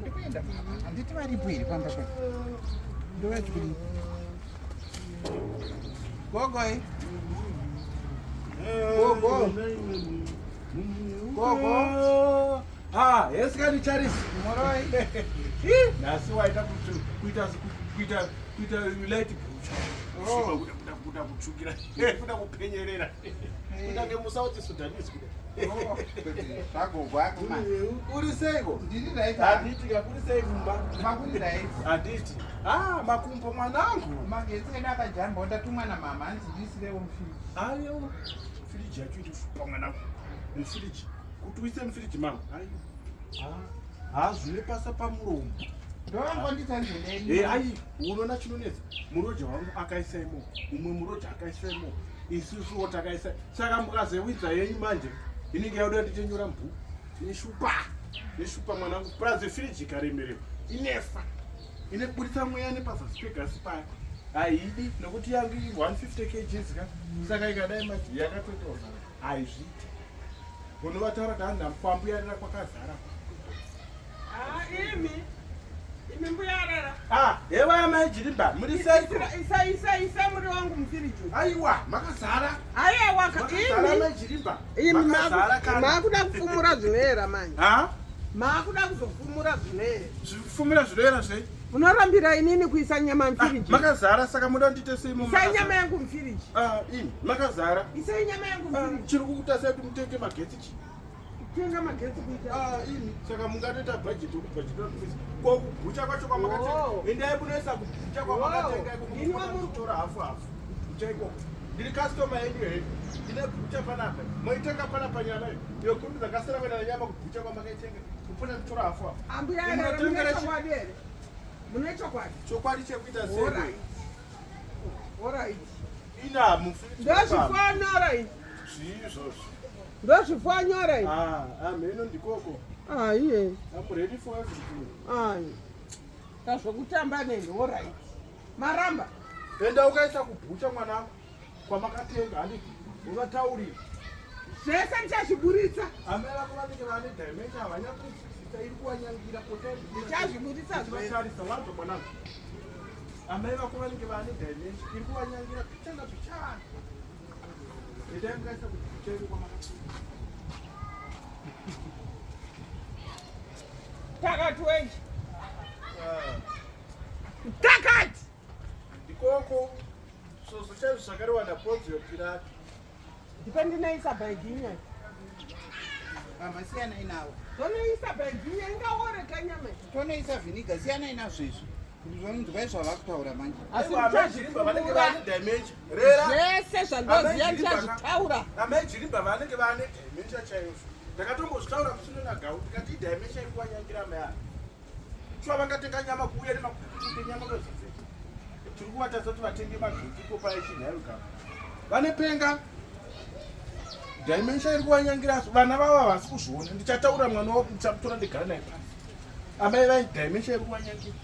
Ndikuenda baba. Handiti varipo here pamba pa? Ndovati kudii? Gogoi. Gogo. Gogo. Ah, yes kani Charis. Moroi. Nhasi waita kuita kuita kuita light Oh. kuda kuda kuda kutsvukira. Kuda kupenyerera. Kuda ngemusauti Sudanese kuda. Oh, Zvagogo ako manje. Uri seiko? Ndiri right. Handiti ka kuri sei kumba? Makuri right. Handiti. Ah, makumbo mwanangu. Magetsi edu akajamba ndatumwa namama hanzi ndiisirewo mufiriji. Ayo. Firiji yacho iri kushupa mwanangu. Mufiriji. Kuti uise mufiriji mangu. Ayo. Ah, hazvine pasa pamuromo. Ndovangonditsanzendeni. Eh, ayi, unoona chinonetsa. Muroja wangu akaisa imo. Umwe muroja akaisa imo. Isusuwo takaisa. Saka mukazewidza yenyu manje, inenge yakuda tichenyora mbu. Neshupa. Neshupa mwanangu. Plus firiji ikaremererwa. Inefa. Inebudisa mweya nepazasi pegasi payo. Haidi nokuti yangu iri 150 kgs ka. Saka ikadai manje yakatotozara. Haizviiti. Unovataura kuti hanzi kwambuyarira kwakazara. Ah, imi. Imi mbuya arara. Ah, hewa amai Jirimba, muri seiko? Isa isa isa muri wangu mufiriji. Aiwa, makazara. Aiwa ka Makazara imi. amai Jirimba. Imi Makazara kana. makuda kufumura zvinoera manje. Ha? Makuda kuzofumura zvinoera. Zvifumira zvinoera zvei? Munorambira inini kuisa nyama Ah, mufiriji. makazara saka muda ndiite sei mo? Isai nyama yangu mufiriji. Ah, imi makazara. Isai nyama yangu Ah, mufiriji. chiri kukuta sei kuti mutenge magetsi chi? Tenga magetsi kuita. Ah, imi saka mungatoita budget yokubhajeta kuisa. Ko kugucha kwacho kwamakatenga. Wow. Endai munoisa kugucha kwamakatenga Wow. ikoko. Ini wamuri- Kutora hafu hafu. Gucha ikoko. Ndiri customer yenyu here. Ndine gucha panapa. Moitenga panapa nyama iyo. Iyo kumbi dzakasara kuenda nenyama kugucha kwamakaitenga. Kupona kutora hafu hafu. Ambuya arara mune Munotengera chi- chokwadi here? Mune chokwadi. Chokwadi chekuita sei? Alright. Alright. Ina mufiriji. Ndozvifanyora ini. Zvii izvozvo? Ndozvifanyora ini. Ah, ah, mheno ndikoko. Ah, iye. I'm ready for everything. Ai. Tazvokutamba neni, alright. Maramba. Enda ukaisa kubhucha mwanangu kwamakatenga handiti ungataurira. Zvese ndichazviburitsa. Amai vako vanenge vane dementia havanyakunzwisisa iri kuvanyangira pota Ndichazviburitsa zvese. Tarisa wanzwa mwanangu. Amai vako vanenge vane dementia iri kuvanyangira pichana pichana. Endai mukaisa kubhucha iri kwamakatenga. Takati wenji. Ah. Takati. Ndikoko. Svozo chaizvo zvakarewa naPonzio Pilato. Ndipo ndinoisa bhaginya. Mama siyanai nawo. Tonoisa bhaginya ingaoreka nyama. iyi. Tonoisa vhiniga siyanai nazvo izvi. Ndizvonzwa zvavakutaura manje. Asi Aiwa, amai Jirimba vanenge vane dementia. Rera. Zvese zvandoziva ndichazvitaura. Amai Jirimba vanenge vane dementia chaizvo. Ndakatombozvitaura musino nagau ndikati idementia iri kuvanyangira amai ava. Shuwa vangatenga nyama kuuya nemakukutu enyama kwezvese. Tiri kuvatadza kuti vatenge magetsi kopa echinhaiwe gava. Vane penga. Dementia iri kuvanyangira vana vavo havasi kuzviona. Ndichataura mwana wavo ndichamutora ndigara naye pasi. Amai vai dementia iri kuvanyangira.